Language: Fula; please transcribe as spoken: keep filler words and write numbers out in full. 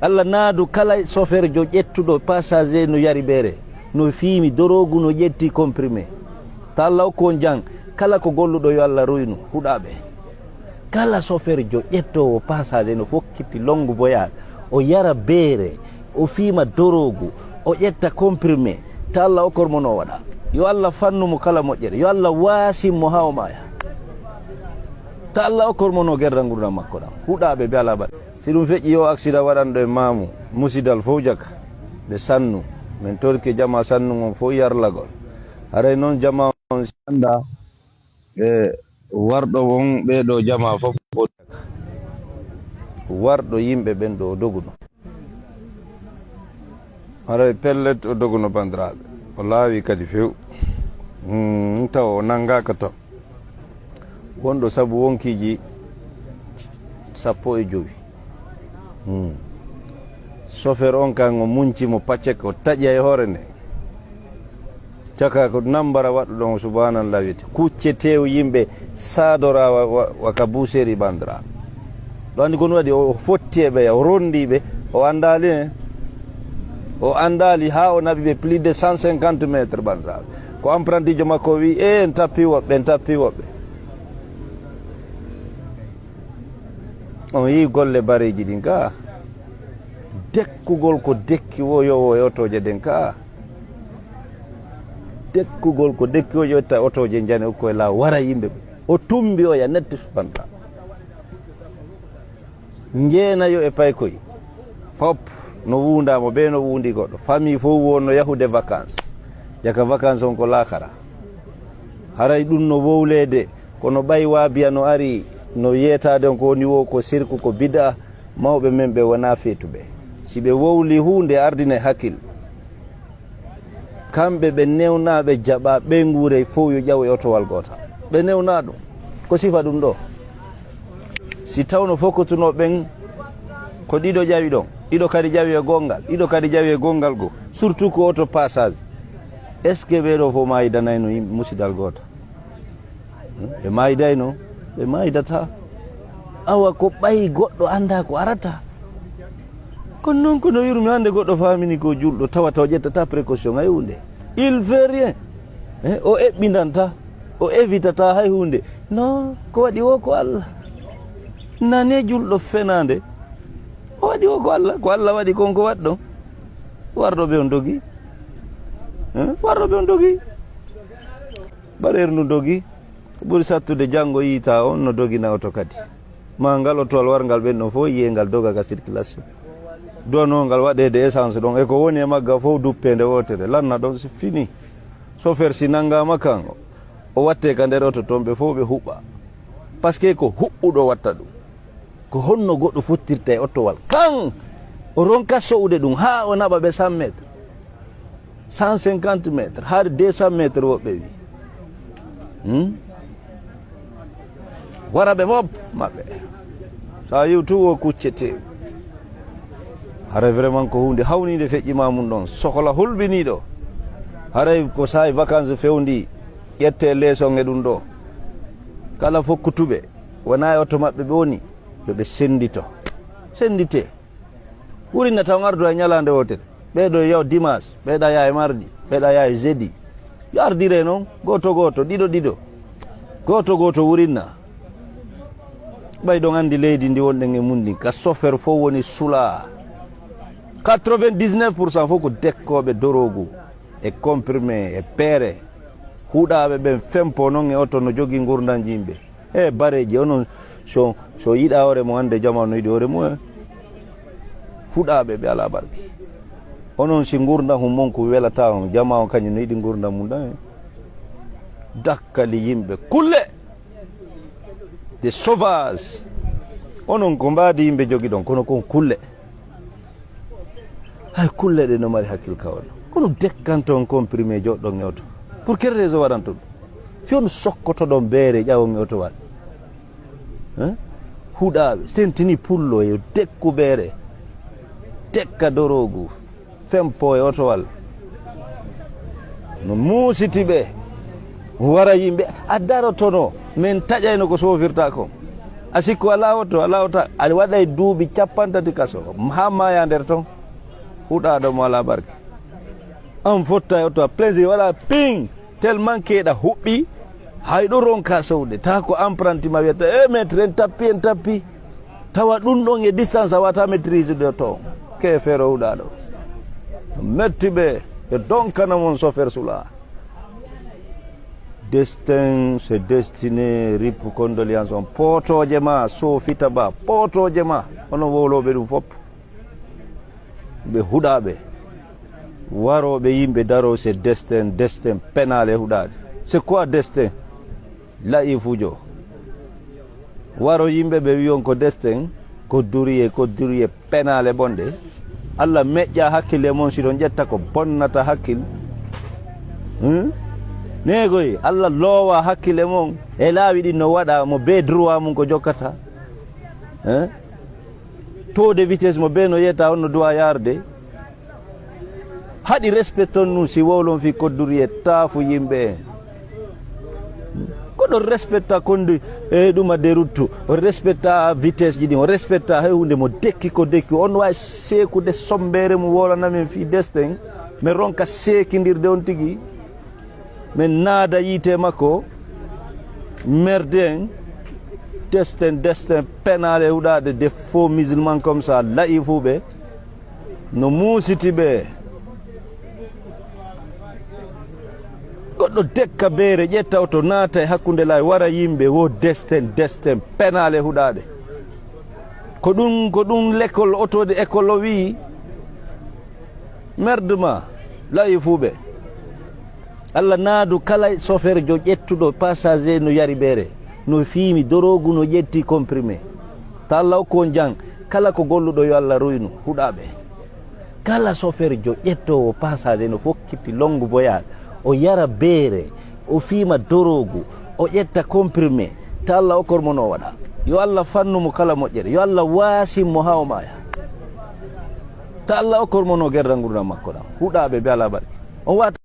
Allah naadu kala soferjo ƴettuɗo passager no yari beere, no fiimi doroogu, no ƴetti comprimé. Ta Allah okku on jam, kala ko golluɗo yo Allah ruynu, huɗaaɓe. Kala soferjo ƴettoowo passager no fokkiti long voyage, o yara beere, o fiima doroogu, o ƴetta comprimé, ta Allah okkor mo no waɗa. Yo Allah fannu mo kala moƴƴere, yo Allah waasin mo haa o maaya. Ta Allah okkor mo no gerda ngurndan makko ɗan. Huɗaaɓe be alaa baɗe. Si ɗum feƴƴi, yo accident waɗanɗo e maamu, musidal fof jaka. Ɓe sannu. Min torike jama sannu ngon fof yarlagol. Haray noon jama on si annda, e warɗo won ɓee ɗoo jama fof o jaka. Warɗo yimɓe ɓen ɗo o doguno. Haray pellet o doguno, bandiraaɓe. O laawi kadi few. Hmm, tawa o nanngaaka taw. Wonɗo sabu wonkiiji sappo e jowi. Hmm. Sofer on kan o munci mo pacek, o taƴi e hoore nde. Caka ko nambara waɗɗo ɗon, subhanallah, wiyete. Kucce tew yimɓe saadora wa, wa, wa ka buuseri, bandiraaɓe. Ɗo anndi ko ɗum waɗi, o fotti e ɓeya, o ronndi ɓe, o anndaali en. O anndaali haa o naɓi ɓe plus de cent cinquante mètres, bandiraaɓe. Ko apprenti jo makko o wi'i, "E, en tappi woɓɓe, en tappi woɓɓe." On yii golle bareeji ɗin ka. Dekkugol ko dekki wo yowo e otooje ɗen ka. Dekkugol ko dekki wo ƴetta otooje njane okko e laa wara yimɓe. O tumbi oya netti subanta. Njeenayo e paykoy. Fop no wuundaa mo, bee no wuundi goɗɗo. Famille fof wonno yahude vacances. Jaka vacances on ko laakara. Haray ɗum no wowleede, kono ɓay waabiya no ari, no yeetaade on ko woni wo ko sirku, ko bid'a, mawɓe men ɓe wonaa feetuɓe. Si ɓe wowli huunde, ardine hakkil. Kamɓe ɓe newnaa, ɓe jaɓaa, ɓe nguurey fow yo ƴaw e otowal gootal. Ɓe newnaa ɗum. Ko sifa ɗum ɗo. Si tawno fokkotunoo ɓen ko ɗiɗo ƴawi ɗon, ɗiɗo kadi ƴawi e gonngal, ɗiɗo kadi ƴawi e gonngal goo, surtout ko oto passage. Est-ce que ɓee ɗoo fof maayidanayno yimɓe musidal gootal? Hmm? Ɓe maayidayno? Ɓe maayidataa. Awa ko ɓay goɗɗo anndaa ko arata. Kono noon, kono yurmi hannde goɗɗo faamini ko julɗo, tawata o ƴettataa précaution hay huunde. Il fait rien. Eh, o eɓɓindantaa, o evitataa hay huunde. Non, ko waɗi o ko Allah. Nane julɗo fenaande. O waɗi o ko Allah, ko Allah waɗi kon ko waɗɗon. Warɗo ɓe on dogi. Eh, warɗo ɓe on dogi. Bareer ndu dogi. Ko ɓuri sattude janngo yiita on no dogina oto kadi. Ma ngal otowal warngal ɓen ɗon fof yiyee ngal doga ka circulation. Duwanoo ngal waɗeede essence ɗon, e ko woni e magga fof duppeende wootere, lanna ɗon, c'est fini. Chauffeur si nanngaama kan, o wattee ka nder oto ton, ɓe fof ɓe huɓɓa. Parce que ko huɓɓuɗo watta ɗum. Ko honno goɗɗo fottirta e otowal kan? O ronka so'ude ɗum haa o naɓa ɓe cent mètres. Cent cinquante mètres, haade deux cents mètres woɓɓe wi. Hmm? Wara ɓe fof maɓɓe. So a yewtu o kuccete. Haray vraiment ko huunde hawniinde feƴƴi ma mum ɗon. Sokola hulɓiniiɗo. Haray ko saa'i vacances fewndi, ƴette leeson e ɗum ɗo. Kala fokkutuɓe, wonaa e oto maɓɓe ɓe woni, yo ɓe senndito. Sennditee. Wurinna taw ardu e ñalaande wootere. Ɓeeɗo yo dimanche, ɓeeɗa yaa e mardi, ɓeeɗa yaa e jeudi. Yo ardire noon, gooto gooto, ɗiɗo ɗiɗo. Gooto gooto wurinna. Ɓay ɗon anndi leydi ndi wonɗen e mum ndin, ka chauffeur fof woni sulaa. Quatre-vingt-dix-neuf pour cent fof ko dekkooɓe doroogu e comprimé e peere. Huɗaaɓe ɓen fempo noon e oto no jogii ngurndan yimɓe. E bareeji, onon so, so yiɗa hoore mum, hannde jamaa no yiɗi hoore mum, eh. Huɗaaɓe ɓe alaa barki. Onon si ngurndan hum mon ko welata on, jamaa on kañum no yiɗi ngurndan mum ɗan, eh. Dakkali yimɓe, kulle. Des sauvages. Onon ko mbaadi yimɓe jogiɗon, kono kon kulle. Hay kulle ɗe no mari hakkil ka on. Kono dekkanto on comprimé joɗɗon e oto. Pour quelle raison waɗanto ɗum? Fiyon sokkotoɗon beere ƴawon e oto waɗ. Hein? Huɗaaɓe, sentini pullo e dekku beere. Tekka doroogu, fempo e otowal. No muusiti ɓe. Wara yimɓe, a darotono. Min taƴayno ko soofirta kon. A sikku alaa oto, alaa oto, a waɗay duuɓi cappanɗe tati kaso, haa maaya nder ton. Huɗaaɗo mo alaa barke. An fotta e oto, a plaisir waɗa ping, tellement keeɗa huɓɓi, hay ɗo ronka sowde, ta ko emprunté ma wiyata, "Eh, maître, en tappi, en tappi." Tawa ɗum ɗon e distance a wata maîtrise de ton. Ke feere huɗaaɗo. Metti ɓe, e donkana mon chauffeur sula. Destin, c'est destiné, rip condoléances on. Pootooje ma, soofita ba, pootooje ma. Onon wowlooɓe ɗum fop. Ɓe huɗaaɓe. Warooɓe yimɓe daroo, c'est destin, destin pénal e huɗaade. C'est quoi destin? La'ifuujo. Waro yimɓe ɓe wi'on ko destin, ko duriye, ko duriye pénal e bonɗe. Allah meƴƴa hakkille mon si ɗon ƴetta ko bonnata hakkil. Hmm? Neegoy, Allah loowa hakkille mon e laawi ɗin no waɗa mo be droit mum ko jokkata. Hein? Taux de vitesse mo be no yeta on no du'a yarde. Haɗi respecton ɗum si wowlon fi kodduri e taafu yimɓe en. Ko ɗon respecta kondi e ɗuma de ruttu. O respecta vitesse ji ɗin. O respecta hay hunde mo dekki ko dekki. On wawi sekude sombere mum wolana min fi destin. Mi ronka sekindirde on tigi. Min naada yiite makko. Merde en. Destin, destin pénal e huɗade des faux musulmans comme ça. La'ifuɓe. No muusiti ɓe. Goɗɗo dekka beere, ƴetta oto, naata e hakkunde laawi, wara yimɓe, wo destin, destin, pénal e huɗaɗe. Ko ɗum, ko ɗum l'école, auto de école o wi'i. Merde ma, la'ifuɓe. Allah naadu kala chauffeur jo ƴettuɗo passager no yari beere, no fiimi doroogu, no ƴetti comprimé. Ta Allah hokku on jam, kala ko golluɗo yo Allah ruynu, huɗaɓe. Kala chauffeur jo ƴettoowo passager no fokkiti long voyage, o yara beere, o fiima doroogu, o ƴetta comprimé, ta Allah okkor mo no waɗa. Yo Allah fannu mo kala moƴƴere, yo Allah waasin mo haa o maaya. Ta Allah okkor mo no gerda ngurdam makko ɗam. Huɗaɓe be alaa barke. On wata